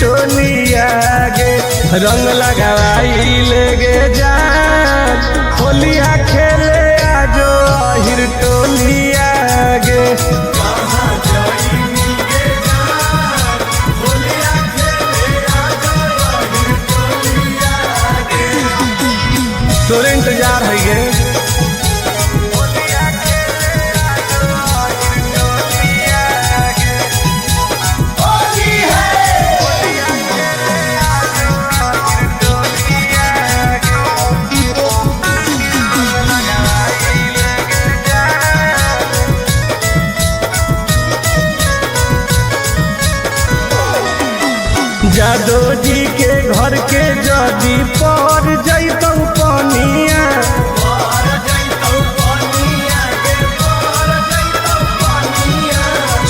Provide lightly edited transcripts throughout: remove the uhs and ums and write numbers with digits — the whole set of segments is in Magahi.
टोलिया गे। रंग लगावाई लेगे जान होलिया खेले आजो अहिर टोलिया गे। तोरे इंतजार है गे। जादो जी के घर के जदी पर जैतौ पनिया,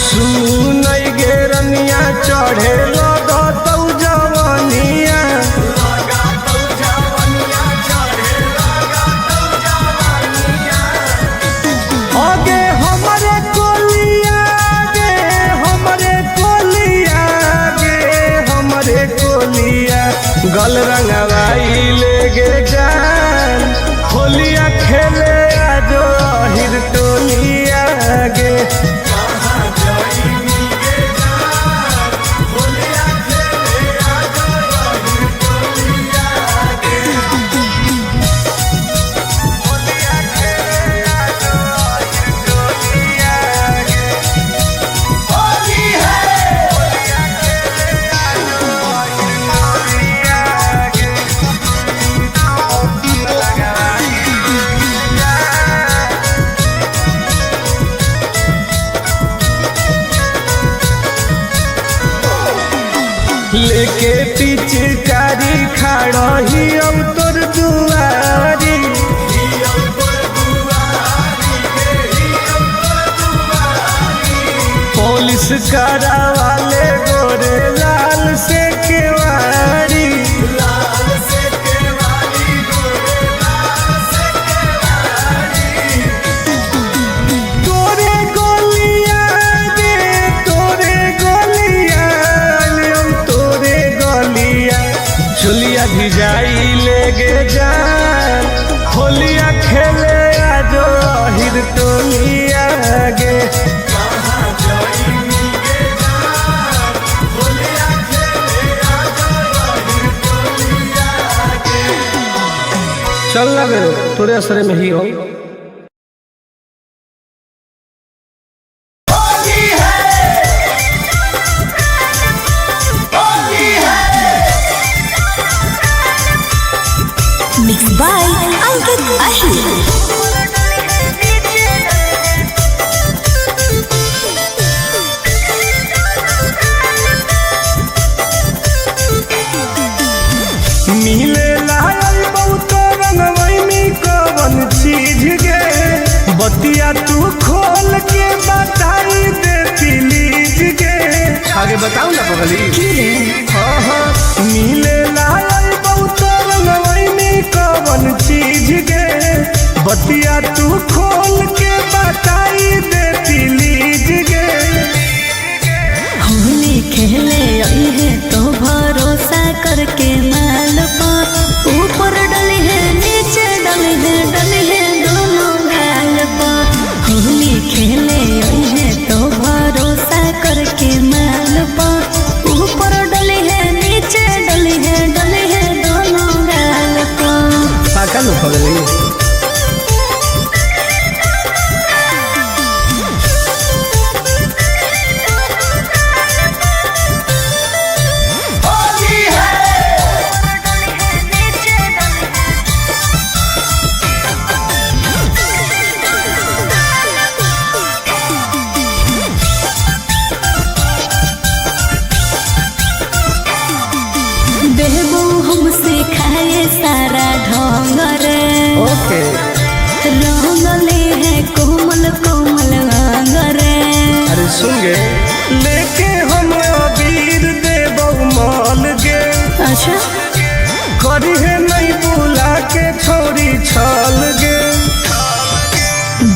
सुनै गे रनिया चढ़े लगतौ जवनिया। आगे हमरे कोलिया गे, हमरे कोलिया गे, हमरे कोलिया गल रंगवाई लेगे जान होलिया खेले आजो अहिर टोलिया गे। लेके पिचकारी खाड़ही अब तोर दुआरी, पुलिस करावाले गोरे लाल से केवारी। तोरे गोलिया गे, तोरे गोलिया, हम तोरे गोलिया चुलिया भिजाई लेगे जान होलिया खेले आजो अहिर टोलिया गे। चल लगे तोरे असरे में ही हो। Mix by Ankit Ahir. मिले लायल बहुत रंगवई में कवन चीज गे, बतिया तू खोल के बताई दे प्लीज गे। आगे बताऊ ना पगली। हाँ हाँ मिले लायल बहुत रंगवई में कवन चीज गे, बतिया तू खोल के बताई दे प्लीज गे। होली खेले आई है तो भरोसा करके माल पा, ऊपर डली है नीचे डली है, डली है दोनों गाल पा। होली खेले आई है तो भरोसा करके माल पा, ऊपर डली है नीचे डली है, डली है दोनों गाल पा। पागल हो पगली। देबो हमसे खाए सारा ढोंग रे, ओके रंगले है कोमल कोमल अंग रे। अरे सुन गे, लेके हम अबीर देबौ माल गे, अच्छा करिहे नहीं बुला के छोरी छल गे।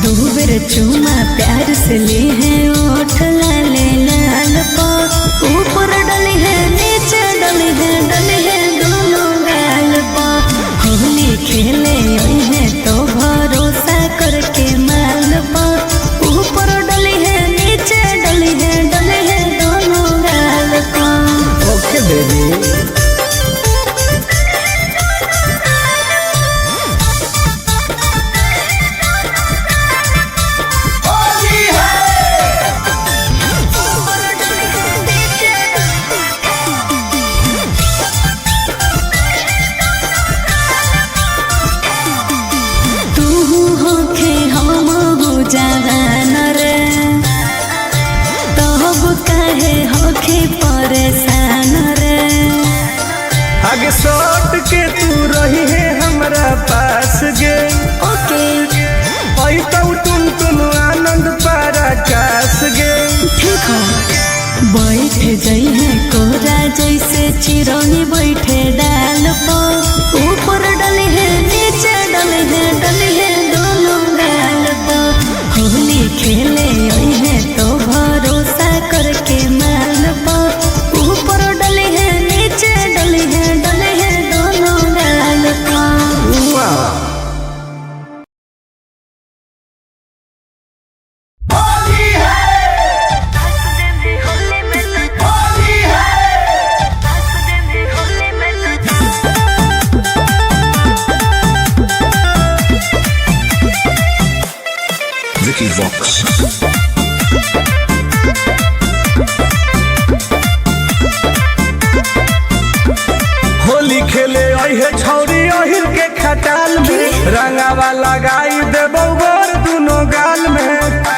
दो बेर चूमा प्यार से ले है ओठ लाले लाल पा, ऊपर डले है नीचे आगे सट के तू रही है हमरा पास गे। ओके। ऐतौ टुन टुन आनंद पराकाश गे। ठीक हो। बैठ जाइ है कोरा जैसे चिरौनी बैठे डाल पर, ऊपर डले है नीचे डले है डले है दोनों गाल पर। होली खेले आई है तो भरोसा करके माल पर, ऊपर डले है नीचे डले है डले है दोनों गाल पर। वाह। Vicky Vox. Holi खेले अहे छौरी अहिर के खटाल में, रंगावा लगाई देबौ गोर दुनो गाल में।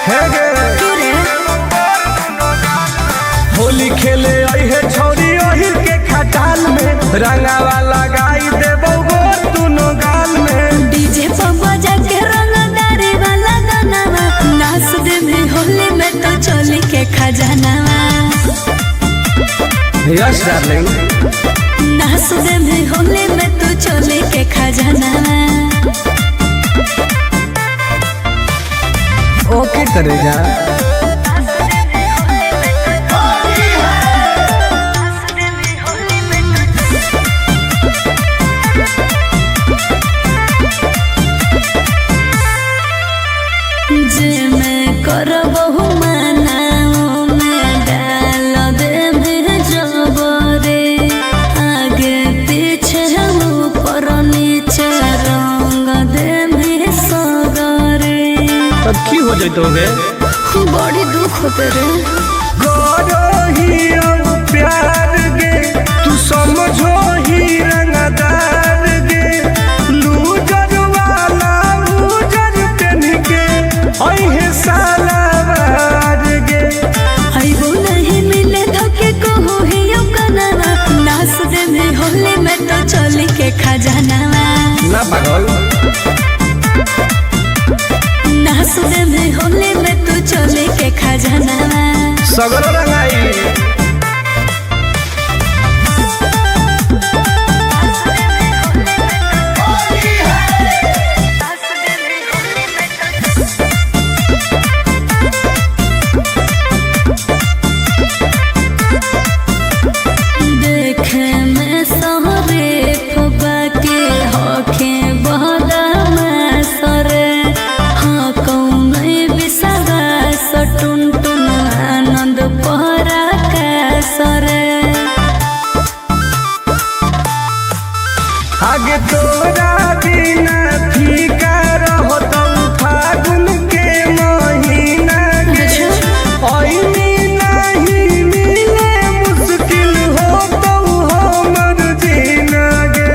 हे गे। होली खेले अहे छौरी अहिर के खटाल में, रंगावा लगाई देबौ गोर दुनो गाल में। डीजे पर बजा के रंगदारी वाला गाना, नाच दे में होली में तो चोली के खजाना। Yes darling. नाच दे में होली में तो चोली के खजाना। ओके करेगा। जे मैं करबहु माना मैं डाल दे में जबरे, आगे पीछे ऊपर नीचे रंग दे में सगरे। तब की हो जैतो गे? बड़ी दुख होते रे। करो ही अब प्यार गे, तू समझो ही रंगदार गे। लूजर वाला उजर पेन के अहे साला बार गे। आइबो नहीं मिले धोके कहू ही कनावा, नाच दे में होली में तो चोली के खजाना। ना पागल। नाच दे में होली में तो चोली के खजाना। सगरो रंगाई। देखे में सहरे फुबा के होखे बहदा सरे, हाँ कौन विश्वास टुन टुन आनंद पहरा का सरे। आगे तोरा बिना फीका रहतौ फागुन के महीना गे। ऐनी नहीं मिले मुश्किल होतौ हमर जीना गे।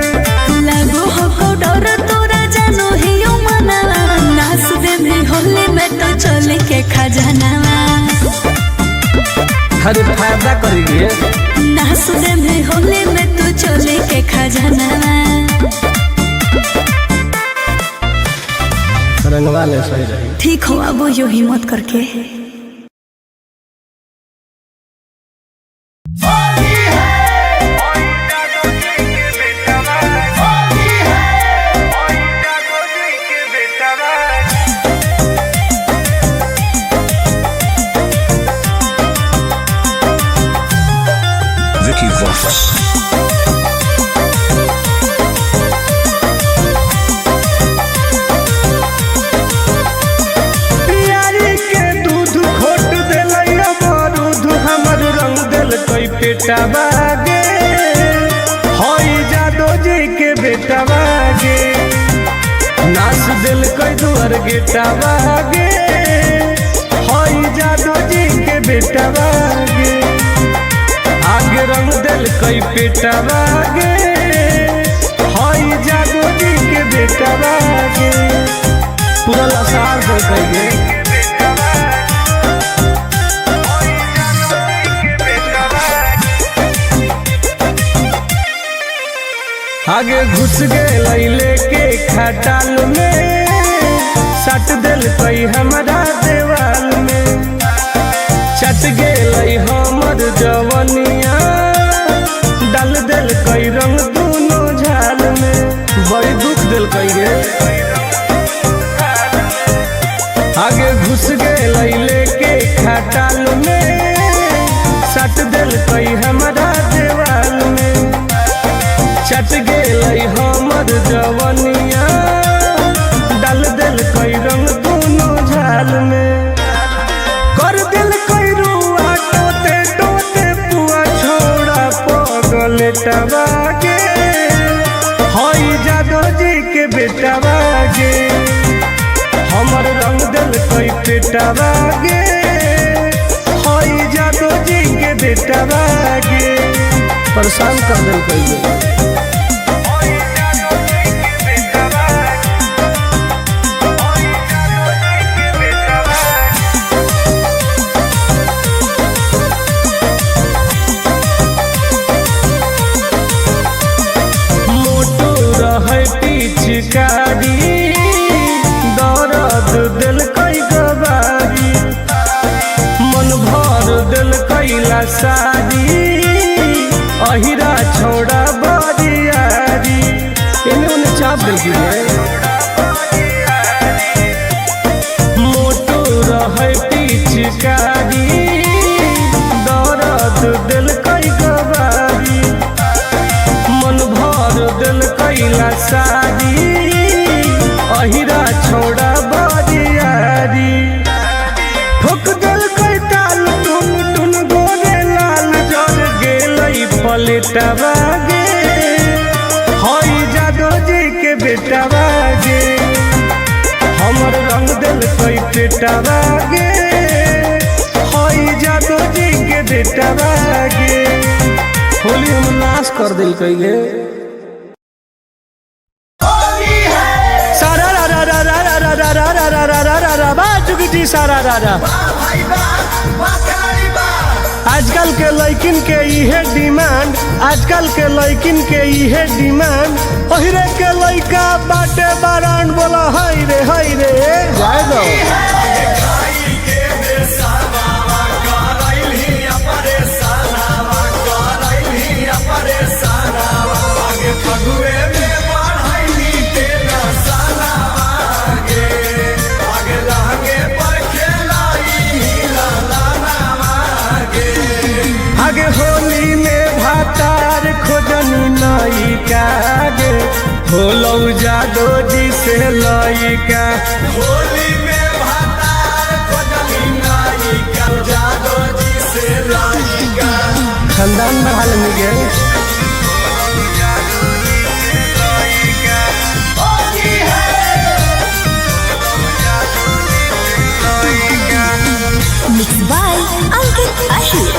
लागो हो डर तोरा जानो ही मना, नाच दे में होली में तो चोली के खजाना। अरे फायदा करेंगे। नाच दे में होली में तो चोली के खजाना। रंगवा ले सही रही। ठीक हो अब यो हिम्मत करके। Vicky Vox. पियारी के दूध खोट देलै बारूद हमर रंग देलकै पेटवा गे। हई जादो जी के बेटवा गे, नाच देलकै दुआर गेटवा गे। हई जादो जी के बेटवा गे, आगे रंग देलकै पेटवा गे। हई जादो जी के बेटवा गे, पूरा लसार देलकै गे। आगे घुस गए लेके खटाल में, सट दिल कई हमारा देवाल में। चट गेल हमर जवनिया, डाल दिल कई रंग दोनों झाल में। बड़ी दुख दिल कई रे। आगे घुस गए लेके खटाल में, सट दिल कई हमारा देवाल में। चट गेल हमर जवनिया, डाल दिल कई रंग दोनों झाल में। कर दिल कई रुआ टोते टोते पुआ, छोड़ा पगल टबागे हई जादो जी के बेटा गे। हमर रंग दिल कई पेटवा गे, हई जादो जी के बेटा गे। परेशान कर दिल कई। पिचकारी दर्द दिल कई गवारी, मन भर दिल कैला सारी, अहिरा छोड़ा बरियारी। एने ओने चाप दिल की मोटू रहे पिचकारी दर्द दिल कई गवारी, मन भर दिल कैला सारी, अहिरा छोड़ा बरियारी। ठोक दिल कई ताल टुन टुन गोरे लाल, जर गेल पलेटवा गे हई जादो जी के बेटवा गे। हमर रंग दिल कई पेटवा गे, हई जादो जी के बेटवा गे। होली हम नाश कर दिल कई गे। जी सारा राजा आजकल के लइकिन के इहे डिमांड, आजकल के लइकिन के इहे डिमांड। ओहिरे के लइका बाटे बारान, बोला हाय रे हाय रे। जाए दो आगे होली में भातार खोजनी नायिका गे, होलौ जादो जी से लइका। होली में भातार खोजनी नायिका, जादो जी से लइका। खानदान बढ़ा लेनी गे। Mixed by Ankit Ahir.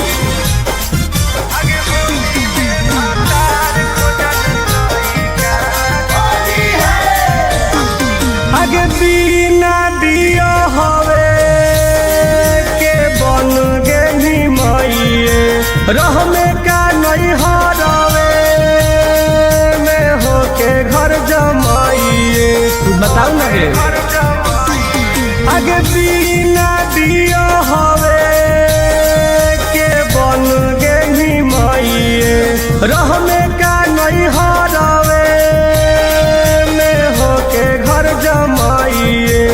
आगे बिना दिया हवे के बन गे मइए, रहमे का नहीं हरवे में होके घर जमाइए। तू बताओ ना गे। आगे बिना दिया हवे के बन गे मइए, रहमे का नहीं हरवे में होके घर जमाइए।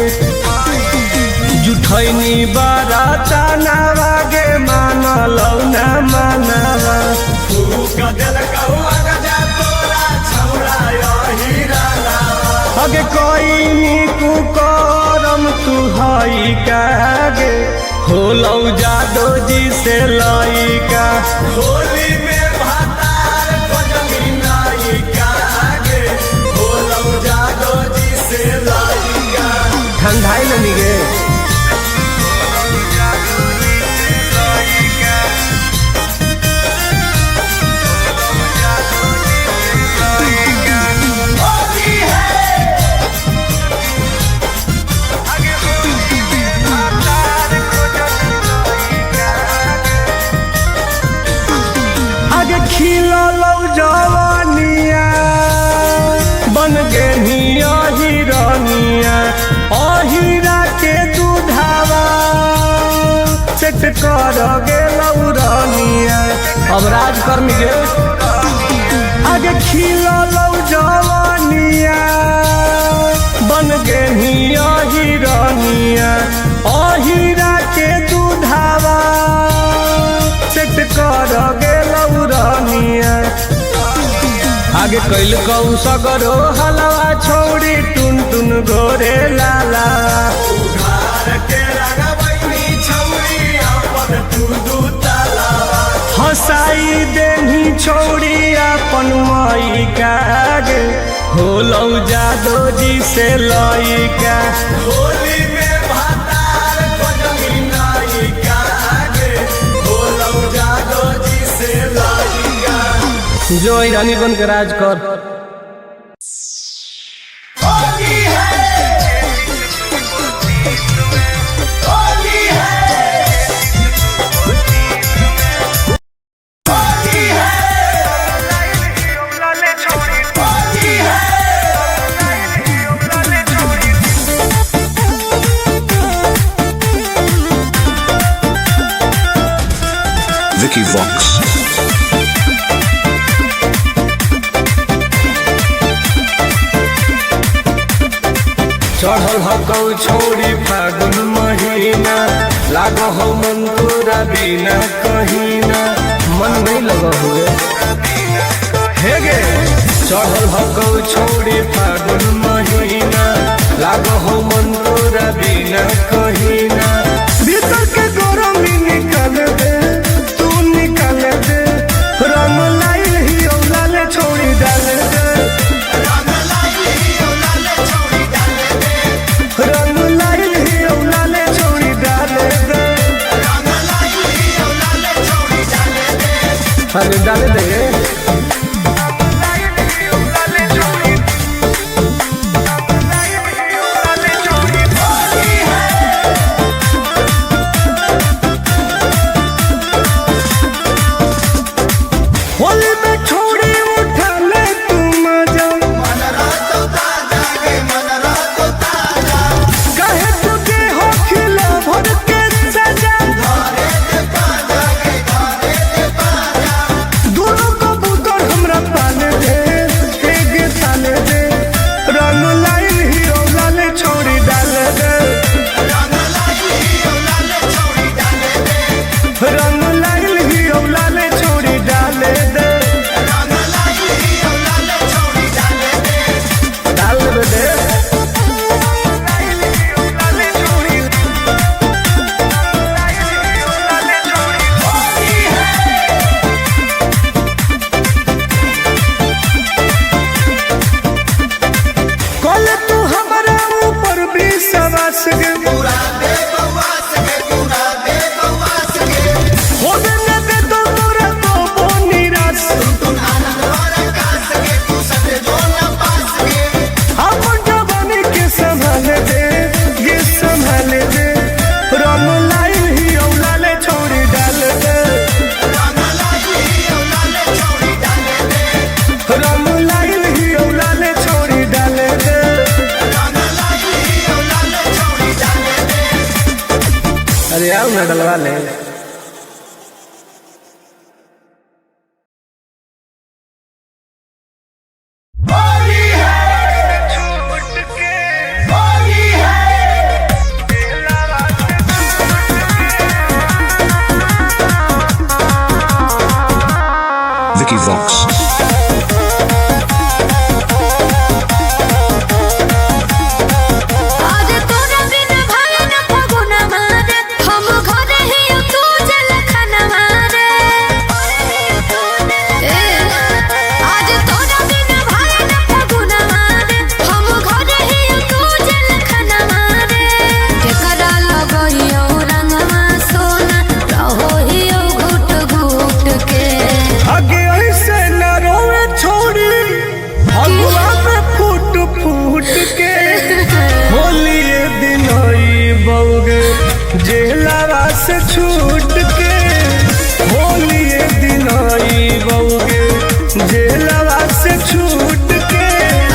जुठैनी बाराता नावागे मानलौ ना मानवा, अगे कोई कुकरम तू हई कागे, होलौ जादो जी से लइका। होली में भातार खोजनी नायिका गे, होलौ जादो जी से लइका। ठंडाई लनी गे। अब राज कर्मी के आगे खिललौ जवानिया बन गेनी अहिरनिया अहिरा के दूधावा सेट कर गेलौ रनिया। आगे कैल कौ सगरो हलवा छौड़ी टुन टुन गोरे लाला। उघार के रंगवैनी छौरी अपन तू दू तालावा। हंसाई देनी छौड़ी अपन माई कागे होलौ जादो जी से लइका। होली में भातार खोजली नायिका गे, होलौ जादो जी से लइका। जो रानी बन के राज कर। होली है, होली है, होली है, होली है। Vicky Vox. चढ़ल हकौ छौरी फागुन महीना लागो हो मन तोरा बिना कहीना मन नहीं लगा हुए हे गे। चढ़ल हकौ छौरी फागुन महीना लागो हो मन तोरा बिना कहीना। भीतर के गरमी निकाल दे तू निकाल दे रंग लाइल ही औलाले छोड़ी डाल दे रंग लाइल ही औलाले छोड़ी डाल दे। अरे डाल दे। होली में छोड़ी उठा ले तू मजा कहे तुझे हो खिला भर के सजा दोनों कबूतर हमरा पाले दे एक साले दे रंग लाइल ही औलाले छोड़ी डाल दे रंग लाइल ही औलाले छोड़ी डाल दे डाल दे दे। कल तू हमारा ऊपर भी सवास गे होबे न दे तो तोरा तो बो निराश अपन जवानी के संभाल दे गे संभाल दे रंग लाइल ही औलाले छोड़ी डाल दे रंग लाइल ही औलाले छोड़ी डाल दे। अरे आओ ना डलवा ले। होली है, होली है। Vicky Vox. आज तोरा बिन भाई न फगुना मारे हम घरे ही तू जल खाना मारे। ए आज तोरा बिन भाई न फगुना मारे हम घरे ही तू जल खाना मारे। केकरा लगइयो रंगवा सोना रहो हियो घुट घुट के। आगे ऐसे न रोवे छोड़ी अगुआ में फूट फूट के होली ये दिन आई बउगे जेलावा से छूट के होली ये दिन आई बउगे जेलावा से छूट के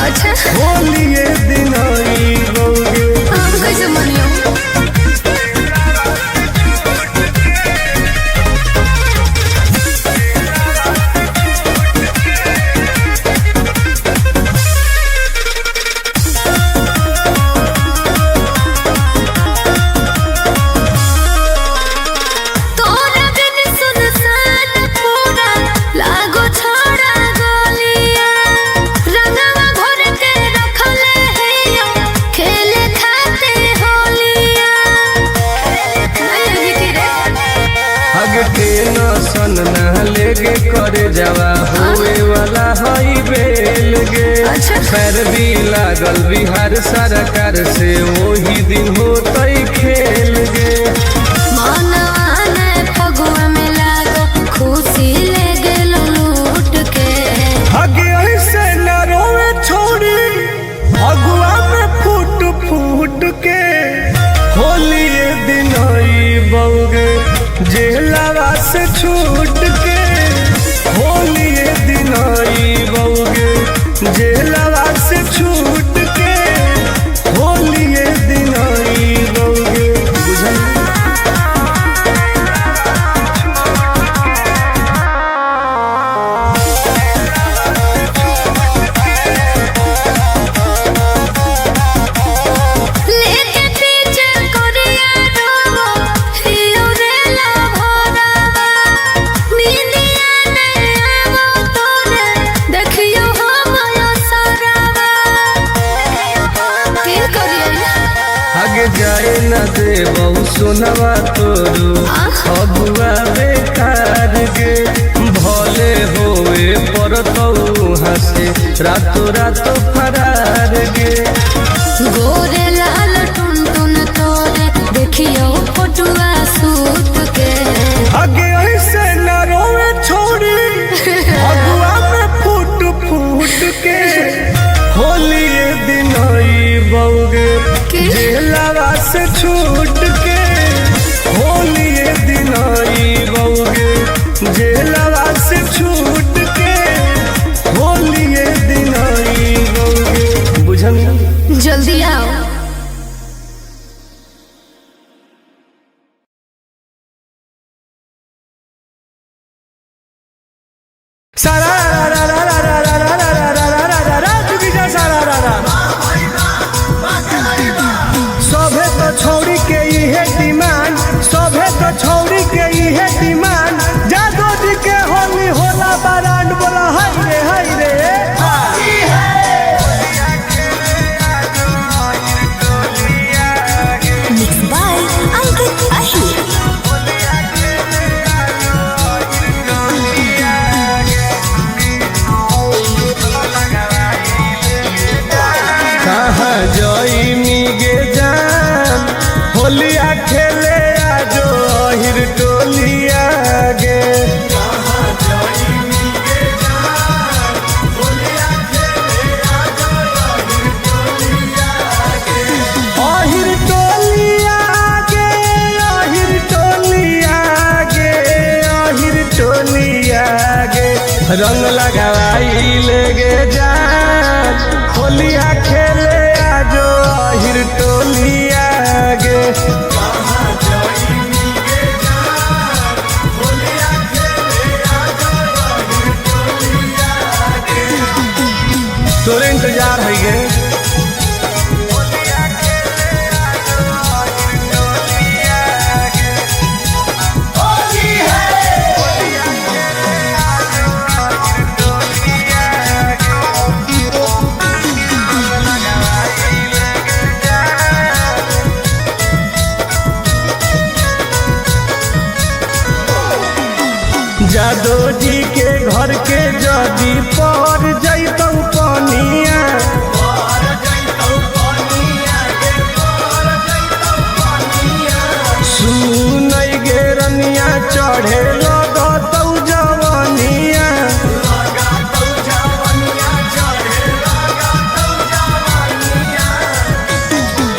अच्छा होली ये दिन आई बउगे। हम कैसे मनियो। छूट के गे करे जावा होए वाला हई बेल गे। अच्छा। पैरवी लागल बिहार सरकार से वही दिन होतई खेल गे। मनवा फगुआ में लागो खुशी ले गेलो लूट के। आगे ऐसे न रोवे छोड़ी अगुआ में फूट फूट के। होली दिन आई बउगे जेलावा से छूट के। होली दिन आई बउगे जेलावा से छूट के। होली दिन आई बउगे बुझल। लेके पीछे कोरिया रोवो हियो रे ला भोरावा। नींदिया ने आवो तोरे देखियो हम सारावा। के करिया आगे जाए न दे बहु सोनवा तोरू अगुआ बेकार गे। भले होए परतौ हंसे रातो रातो फरार गे। गोरे लाल टुन टुन तोरे देखियो फोटुआ सूत के। आगे ऐसे न रोवे छोड़ी अगुआ में फूट फूट के। होली दिन आई बउगे की? जेलावा से छूट के। होली दिन आई बउगे जेलावा से छूट के। होली दिन आई बउगे बुझल। जल्दी आओ। सारा रा रा रा रा रा रा रा रा रा रा रा रा चुकी जा सारा रा रा। सभे तो छौरी के इहे डिमांड, सभे तो छौरी के इहे डिमांड। जादो जी के होली होला बरांड बोला हाय रे हाय रे। Mixed by Ankit Ahir. कहाँ जइनी गे जान होलिया खेले आजो अहिर टोलिया गे। अहिर टोलिया गे, अहिर टोलिया गे, अहिर टोलिया गे। रंग लगावाई ले गे जान होलिया खेले आजो अहिर टोलिया गे। तोरे इंतजार है गे। होली है। जादो जी के घर के जदी पर जैतौ पनिया। सुनै गे रनिया चढ़े लगतौ जवनिया।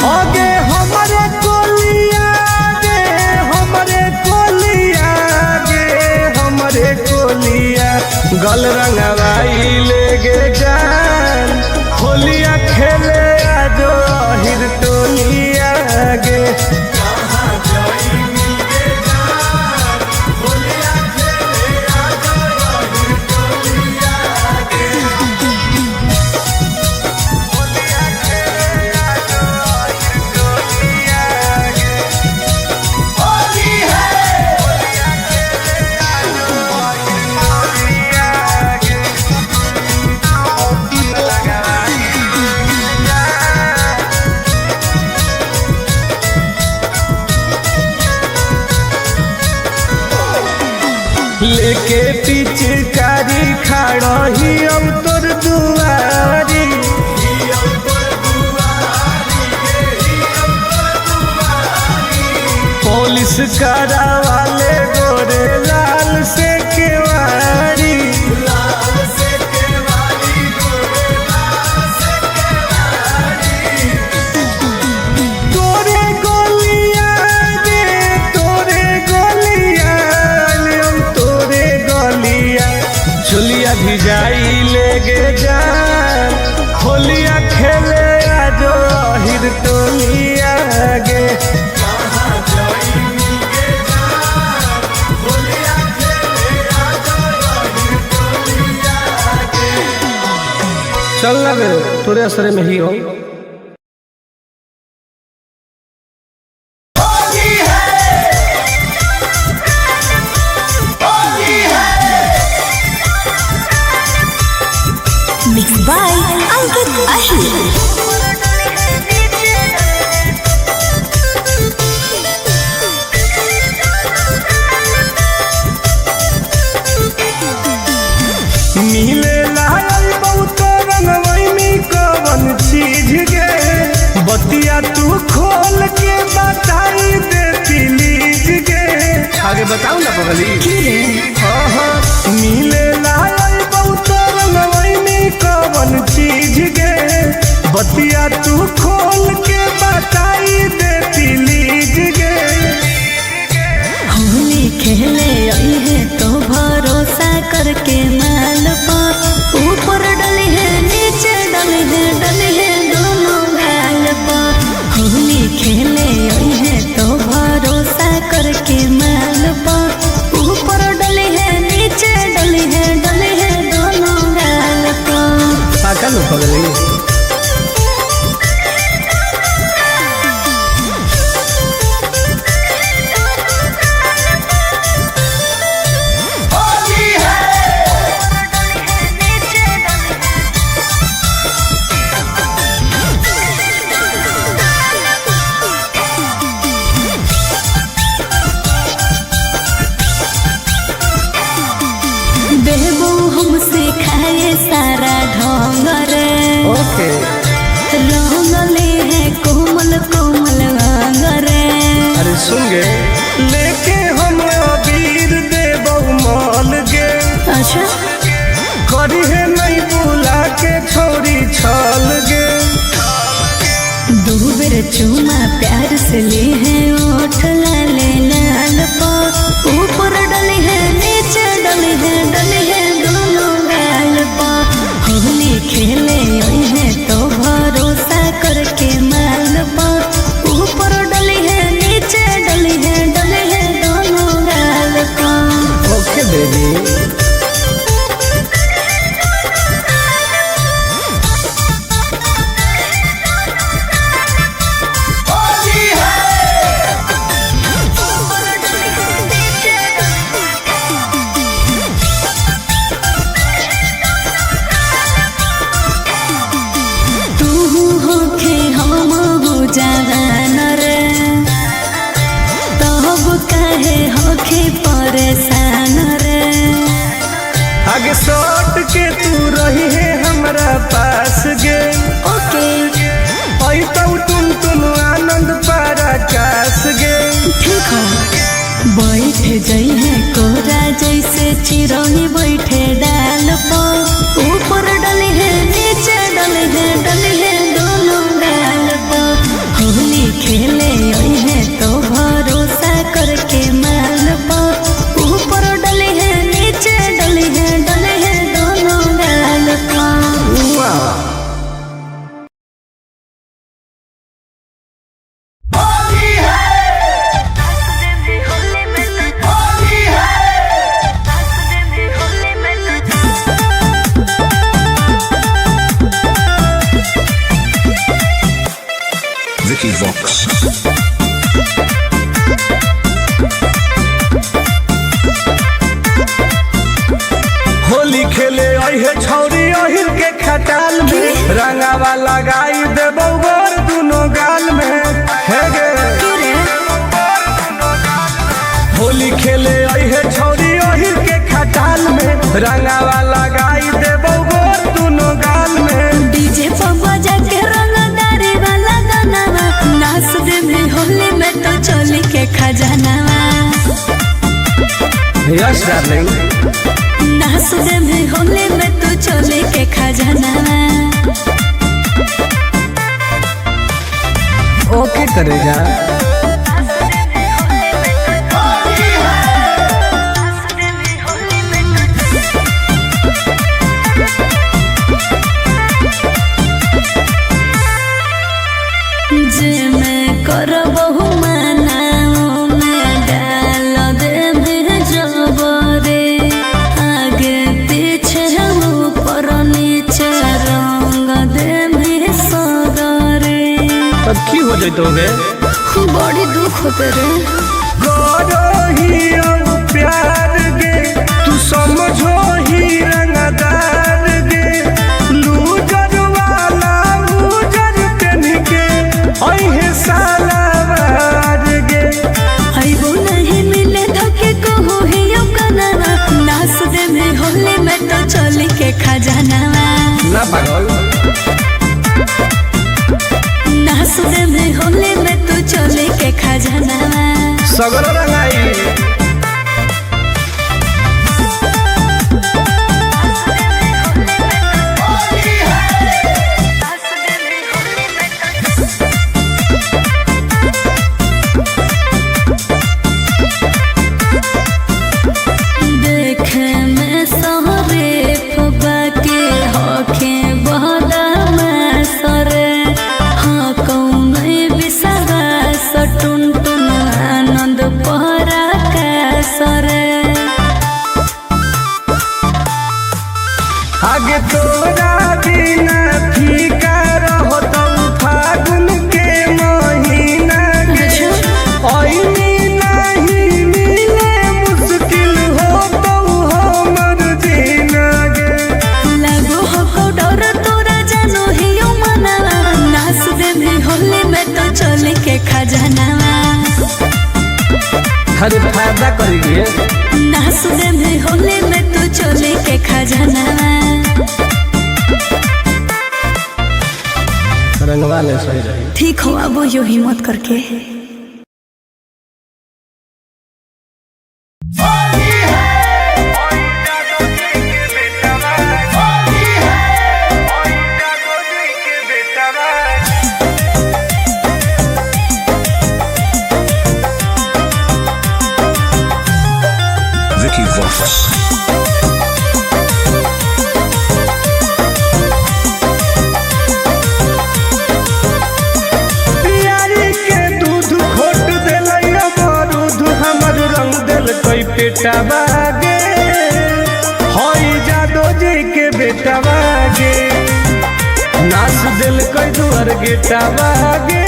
आगे हमरे कोलिया गे, हमरे कोलिया गे, हमरे कोलिया। गल रंगवाई ले गे जान होलिया खेले आजो अहिर टोलिया गे। होली है। लगा लेके पिचकारी खड़ही अब तोर दुआरी। पुलिस करावाले गोरे लाल से केवारी। तोरे गोलिया रे तोरे गोलिया, हम तोरे गोलिया चुलिया भिजाई लेगे जान। होलिया खेले आजो अहिर टोलिया गे। चल ना बे, तोरे असरे में ही हो। होली है, होली है। Mix by Ankit Ahir. मिले लाल बहुत रंगवैनी कवन चीज गे, बतिया तू खोल के बताई दे प्लीज गे। आगे बताऊ ना पगली। हाँ हाँ, मिले लाल बहुत रंगवैनी कवन चीज गे, बतिया तू खोल के बताई दे प्लीज गे। होली खेले आई है तो भरोसा करके माल पा, ऊपर डली है नीचे डली है डली है दोनों गाल पा। होली खेले आई है तो भरोसा करके माल पा, ऊपर डली है नीचे डली है डली है दोनों गाल पा। पागल हो पगली। होली है, बेबू हमसे खाए सारा ढोंग रे, ओके। रंगले है कोमल कोमल अंग रे। अरे सुन गे, लेके हम अबीर देबौ माल गे। अच्छा करी है नहीं बुला के छोरी छल गे। दो बेर चूमा प्यार से ले है ओठ लाले लाल पा, ऊपर डले है नीचे डले है डले है दोनों गाल पा। होली खेले आई है तो भरोसा करके माल पा, ऊपर डले है नीचे डले है डले है दोनों गाल पा। Okay baby. Holi है, तू होखे हम हो जवान रे, तब काहे होखे परेशान रे। आगे सट के तू रही है हमरा पास गे। ओके आई तो तुम तुम आनंद पारा कास गे। ठीक हो बैठ जाइ है कोरा जैसे चिरौनी बैठे डाल पा, ऊपर डले है नीचे डले है डले है दोनों गाल पा। होली खेले आई है तो भरोसा करके माल पा, ऊपर डले है नीचे डले है डले है दोनों गाल पा। होली है, होली है। Vicky Vox. Holi खेले आई है छौरी अहिर के खटाल में, रंगावा लगाई देबौ गोर दुनो गाल में। हे गे होली खेले आई है छौरी अहिर के रंगावा लगाई देबो गोर दुनो गाल में। डीजे पर बजा के रंगदारी वाला गानावा, नाच दे में होली में तो चोली के खजानावा। Yes darling. नाच दे में होली में तो चोली के खजानावा। ओके करेगा। जे मैं करबहु माना मैं डाल दे में जबरे, आगे पीछे ऊपर नीचे रंग दे में सगरे। तब की हो जइतो गे? बड़ी दुख होते रे। करो ही अब प्यार गे, तू समझो ही रंगदार गे। लूजर वाला उजर पेन के अइहे साला वार गे। अइबो नहीं मिले धोके कहू ही कनावा, नाच दे में होली में तो चोली के खजानावा। ना पागल। नाच दे में होली में तो चोली के खजानावा। सगरो रंगाई। देखे में सहरे फुबा के होखे बहदा सरे, हाँ कौन विश्वास टुन टुन आनंद पहरा का सरे। आगे तोरा बिना फीका रहतौ फागुन के महीना गे। ऐनी नहीं मिले मुश्किल होतौ हमर जीना गे। लागो हो डर तोरा जानो ही मनावा, नाच दे में होली में तो चोली के खजानावा। अरे फायदा करेगी। नाच दे में होली में तो चोली के खजानावा। रंगवा ले सही रही। ठीक हो अब यो हिम्मत करके। Vicky Vox. पियारी के दूध खोट देलै बारूद हमर रंग देलकै पेटवा गे। हई जादो जी के बेटवा गे, नाच देलकै दुआर गेटवा गे।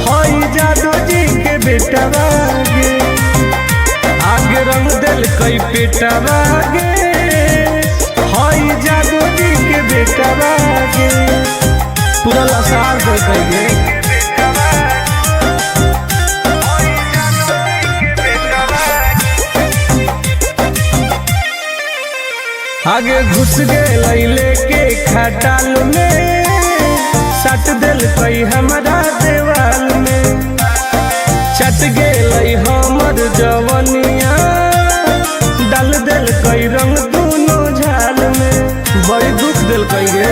हई जादो जी के बेटवा गे, आगे रंग देलकै पेटवा गे। हई जादो जी के बेटवा गे, पूरा लसार देलकै गे। आगे घुस गेलै लेके खटाल में, सट देलकै हमरा देवाल में। चट गेलै हमर जवनिया, डाल देलकै रंग दुनो झाल में। बड़ी दुख देलकै गे।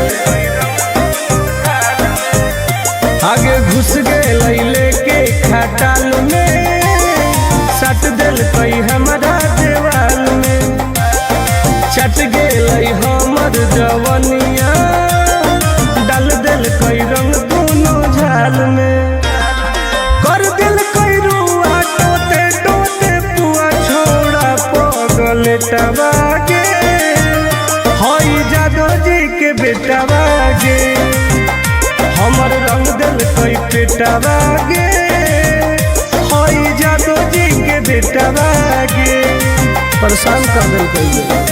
आगे घुस गेलै लेके खटाल में, सट देलकै हमरा देवाल में। चट गेलै हमर जवनिया, डाल देलकै रंग दुनो झाल में। कर देलकै रुआ टोते टोते पुआ, छोड़ा पगलेटवा गे। हई जादो जी के बेटवा गे, हमर रंग देलकै पेटवा गे। हई जादो जी के बेटवा गे, परेशान कर देलकै गे।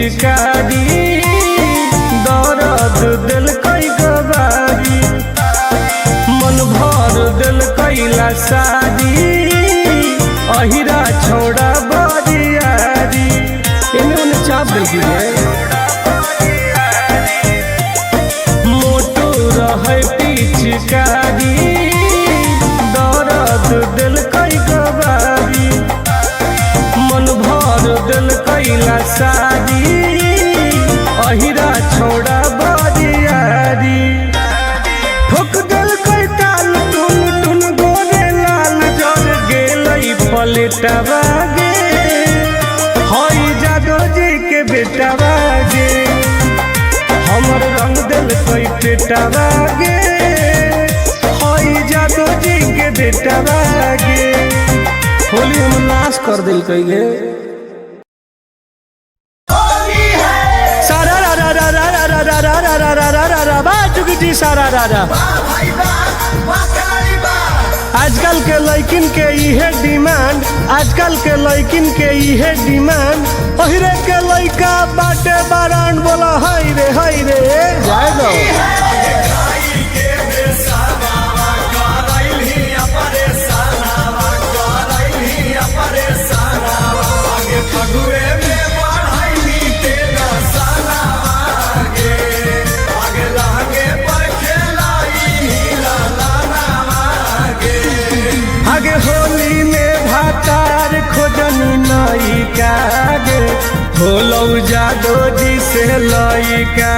पिचकारी दर्द देलकै गवारी मन भर देलकै लसारी अहिरा छोड़ा बरियारी एने ओने चाप देलकै रे। मोटू रहै पिचकारी दर्द देलकै गवारी मन भर देलकै लसारी अहिरा छोड़ा बरियारी ठोक देलकै ताल टुन टुन गोरे लाल जर गेलै पलेटवा गे हई जादो जी के बेटवा गे हमर रंग देलकै पेटवा गे हई जादो जी के बेटवा गे होली हम नाश कर देलकै गे। सारा रा रा रा रा रा रा रा रा रा रा रा रा रा बा जी सारा रा रा। आजकल के लइकिन के इहे डिमांड, आजकल के लइकिन के इहे डिमांड, ओहिरे के लइका बाटे बारांड बोला हाय रे हाय रे जाए दो। आगे होली में भातार खोजनी नायिका गे होलौ जादो जी से लइका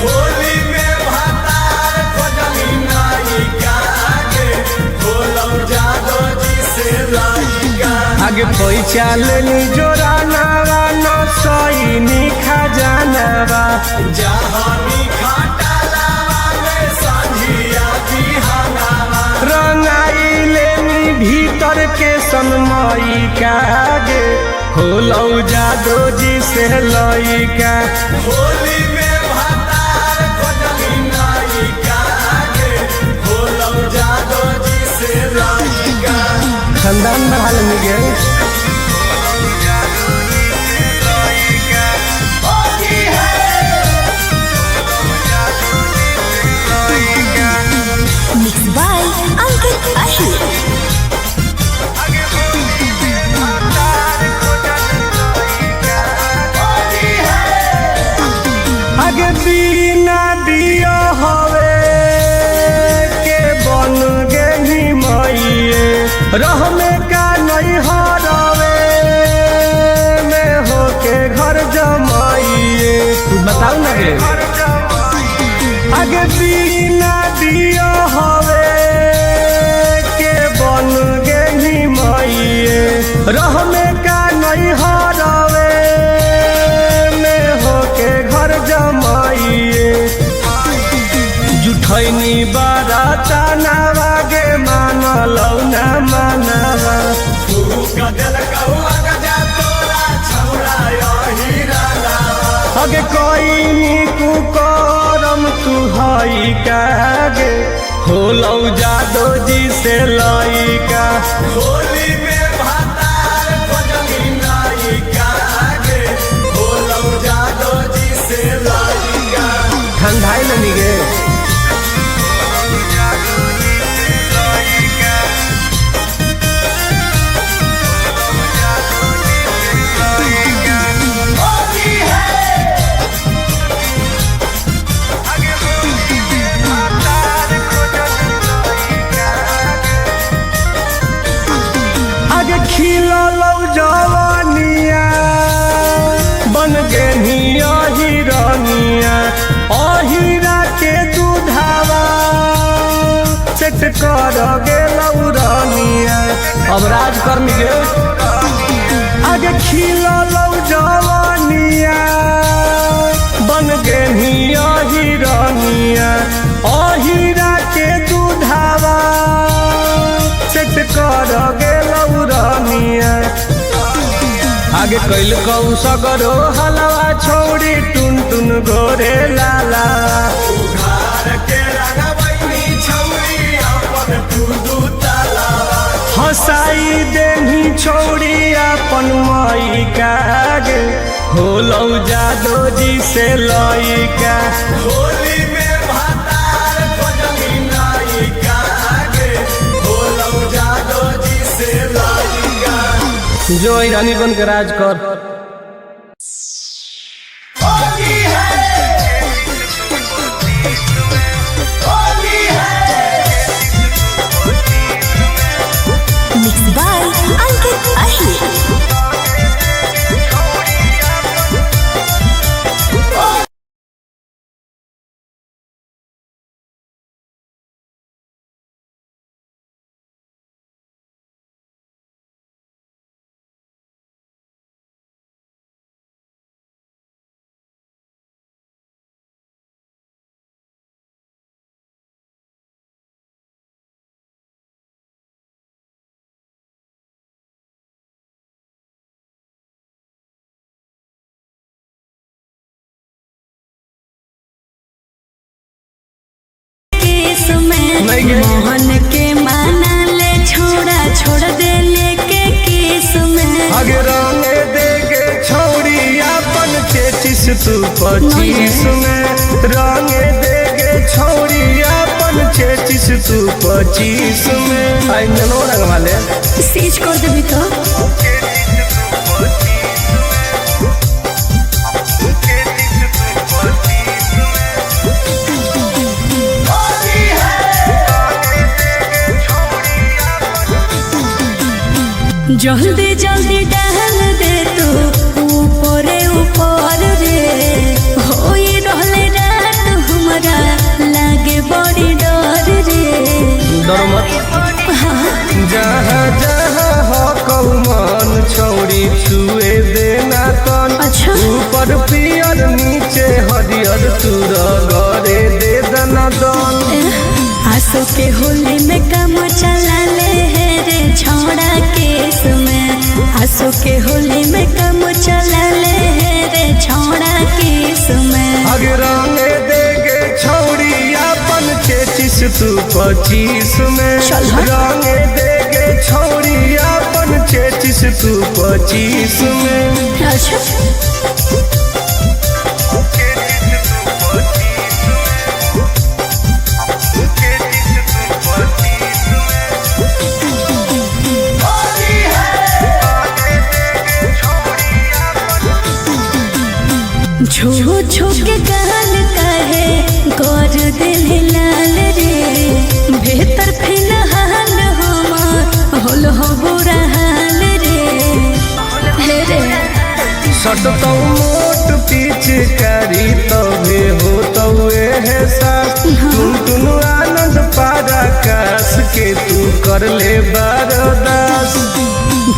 होली में भातार खोजनी नायिका गे होलौ जादो जी से लइका। आगे पैसा लेनी जोरानावा न सईनी खजानावा जहानी खाटालावा में सांझिया बिहानावा रंगाई लेनी भीतर के सनमई गे होलौ जादो जी से लइका होली में भातार खोजनी नायिका गे होलौ जादो जी से लइका। खानदान बढ़ा लेनी गे। होली है Mixed by Ankit Ahir. Holi है आगे बिना दिया हवे के बन गेही मइए रहमे का नहीं हरवे में होके घर जमाइए बताऊ ना गे। आगे बिना दिया हवे के बन गेही मइए रहमे का नहीं हरवे में होके घर जमाइए जुठैनी बाराता नावा गे मानलौ ना मानवा अगे कोई कुकरम तू हई कागे होलौ जादो जी से लइका होली में भातार खोजनी नायिका गे होलौ जादो जी से लइका। ठंडाई लेनी गे। होली है आगे खिललौ जवानिया बन गेनी अहिरनिया अहिरा के दूधावा सेट कर गेलौ रनिया अब राज करनी गे। आगे खिललौ जवानिया बन गेनी अहिरनिया अहिरा के दूधावा सेट कर गेलौ रनिया आगे कैल कौ सगरो हलवा छौड़ी टुन टुन गोरे लाला उघार के रंगवैनी छौरी अपन तू दू तालावा हंसाई देनी नहीं छोड़ी अपन माई का गे होलौ जादो जी से लइका। होली में भातार खोजली नायिका गे होलौ जादो जी से लइका। जो ईरानी बन के राज कर। होली है, होली है। Mix by Ankit Ahir. Case में नहीं गे। मोहन के माना ले छोड़ा छोड़ दे लेके केस में। आगे रंगे देगे छौड़ी अपन चेचिस तू 25 में। रंगे देगे छौड़ी अपन चेचिस तू 25 में। आई ननो रंगवा ले। सीज कर देबी तो। होली है, जल्दी जल्दी डाल दे तू ऊपरे ऊपर रे। होई रहले रात हमरा लागे बड़ी डर रे। डरो मत। जहाँ जहाँ हो कौमन छौड़ी छुए देना तन। अच्छा। ऊपर पियर नीचे हरियर तू रगड़े दे दना दन। आंसू के होली में कम चला ले है रे छोड़ा केस में। आंसू के होली में कम चला ले है रे छोड़ा केस में। आगे रंगे देगे छौड़ी अपन चेचिस तू 25 में। चल हट। रंगे देगे छौड़ी अपन चेचिस तू 25 में। अच्छा। होली है, छू छू के गाल कहे गोर दिल लाल रे। भीतर फिलहाल हम होल हो बुरा हाल रे। हे रे सटतौ मोट पिचकारी तबे हो तौ एहसास। तुम तुम आनंद पारा कास के तू कर ले बरदास।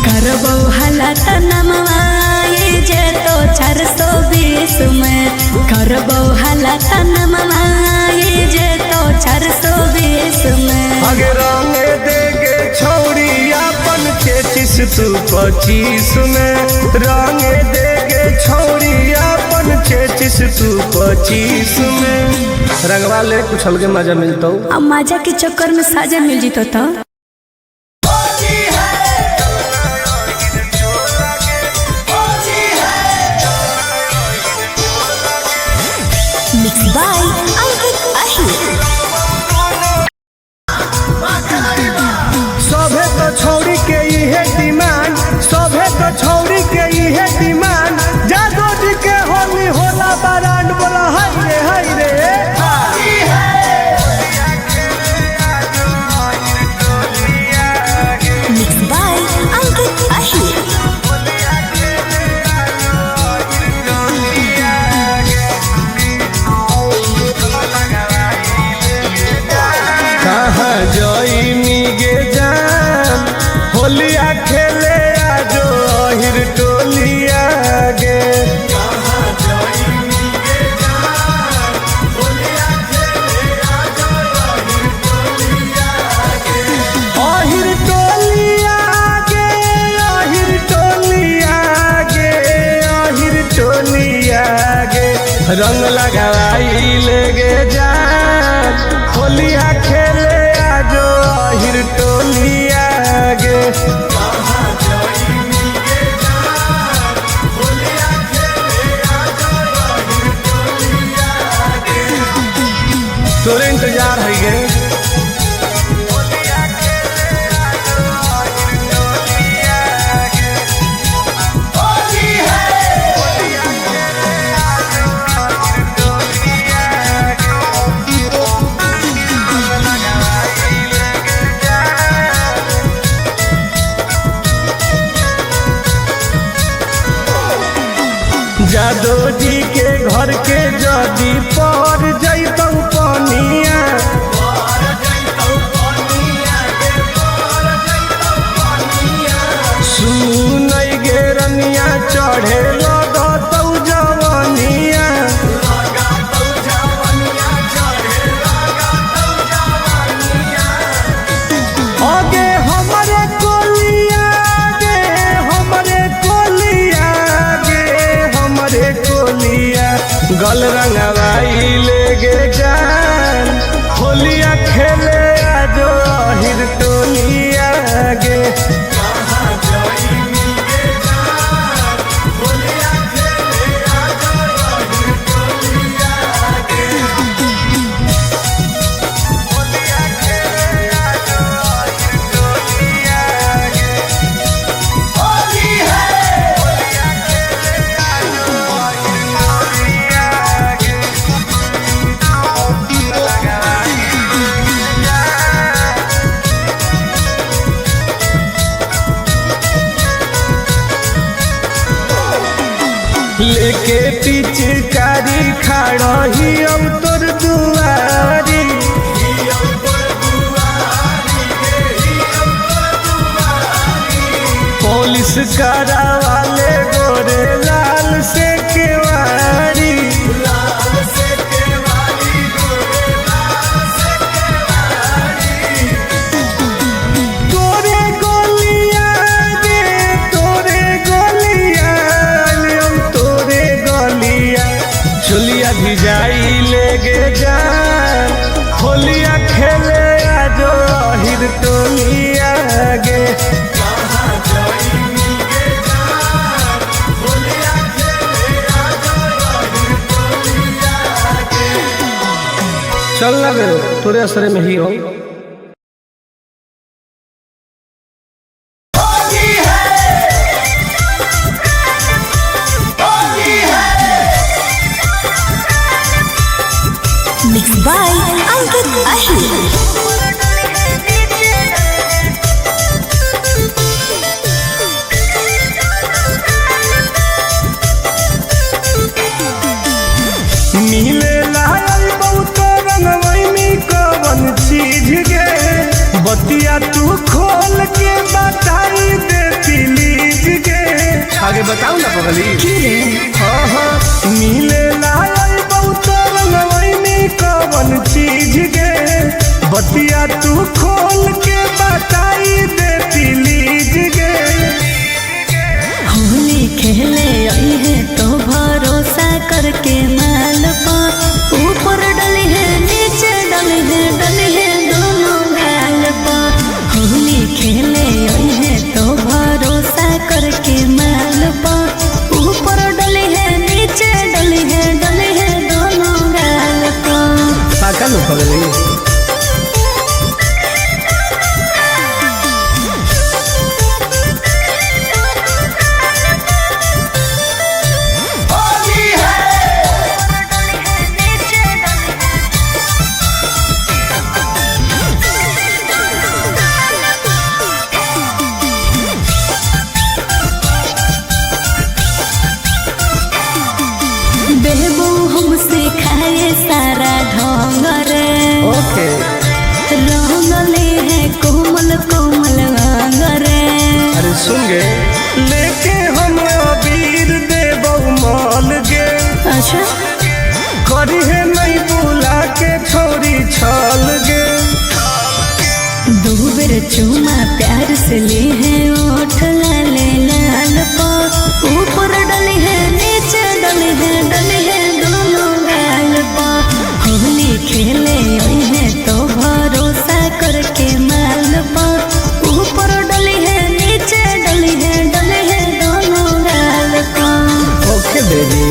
करबो हालत नमवाए जे तो 420 में। करबो हालत नमवाए जे तो 420 में। आगे रंगे देगे छौड़ी अपन चेचिस तू 25 में। रंगे देगे छौड़ी अपन चेचिस तू 25 में। रंगवा ले कुछ अलगे मजा मिलतौ। अब मजा के चक्कर में साजा मिल जीतो तो। होली है, होली है। Mix by Ankit Ahir. सभे तो छौड़ी के इहे डिमांड, सभे तो छौड़ी के इहे डिमांड। जादो जी के होली होला बरांड। बोला हाय रे हाय रे। होली है, Mix by Ankit Ahir. कहाँ जइनी गे जान होलिया खेले आजो अहिर टोलिया गे। कहाँ जाइनी गे जान होलिया खेले आजो अहिर टोलिया गे। अहिर टोलिया गे, अहिर टोलिया गे, अहिर टोलिया गे। रंग लगाई ले गे जान होलिया खेले आजो अहिर टोलिया गे। कहाँ यार है गे। होली है। जादो जी के घर के जदी पर जैतौ पनिया, सुनै गे रनिया चढ़े लगतौ जवनिया। अगे हमरे कोलिया गे, हमरे कोलिया गे, हमरे कोलिया गल रंगवाई ले गे जान, होलिया खेले आजो अहिर टोलिया गे। होली है। लेके पिचकारी खाड़ही अब तोर दुआरी, पुलिस करावाले गोरे लाल से केवारी। तोरे गोलिया गे, तोरे गोलिया हम तोरे गोलिया चुलिया भिजाई ले गे जान, होलिया खेले आजो अहिर टोलिया गे। चल ना गे, तोरे असरे में ही हो। होली है। होली है। Mix by Ankit Ahir. मिले लायल बहुत रंगवैनी कवन चीज गे, बतिया तू खोल के बताई दे प्लीज गे। आगे बताऊ ना पगली। हाँ हाँ, मिले लायल बहुत रंगवैनी कवन चीज गे, बतिया तू खोल के बताई दे प्लीज गे। होली खेले आई है तो भरोसा करके माल पा, ऊपर डली है नीचे डली है, डली है दोनों गाल पा। होली खेले आई है तो भरोसा करके माल पा, ऊपर डली है नीचे डली है, डली है दोनों गाल पा। पागल हो पगली। होली है। बेबू हमसे खाए सारा ढोंग रे, ओके रंगले है कोमल कोमल अंग रे। अरे सुन गे, लेके हम अबीर देबौ माल गे, अच्छा करिहे नहीं बुला के छोरी छल गे। दो बेर चूमा प्यार से ले है ओठ लाले लाल पा, ऊपर डली है नीचे डली है, डली है दोनों गाल पा। होली खेले आई है तो भरोसा करके माल पा, ऊपर डली है नीचे डली है, डली है दोनों गाल पा। Okay baby.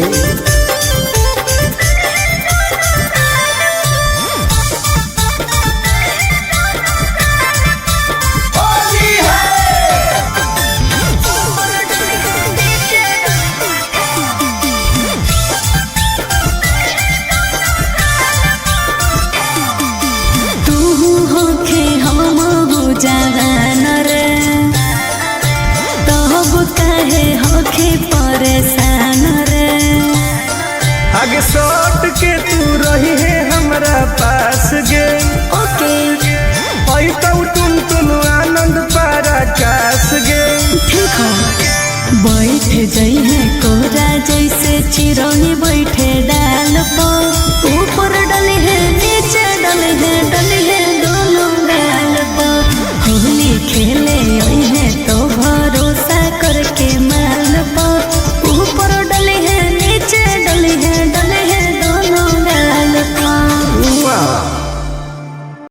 आगे सट के तू रही है हमरा पास गे। ओके। ऐ तो टुन टुन आनंद।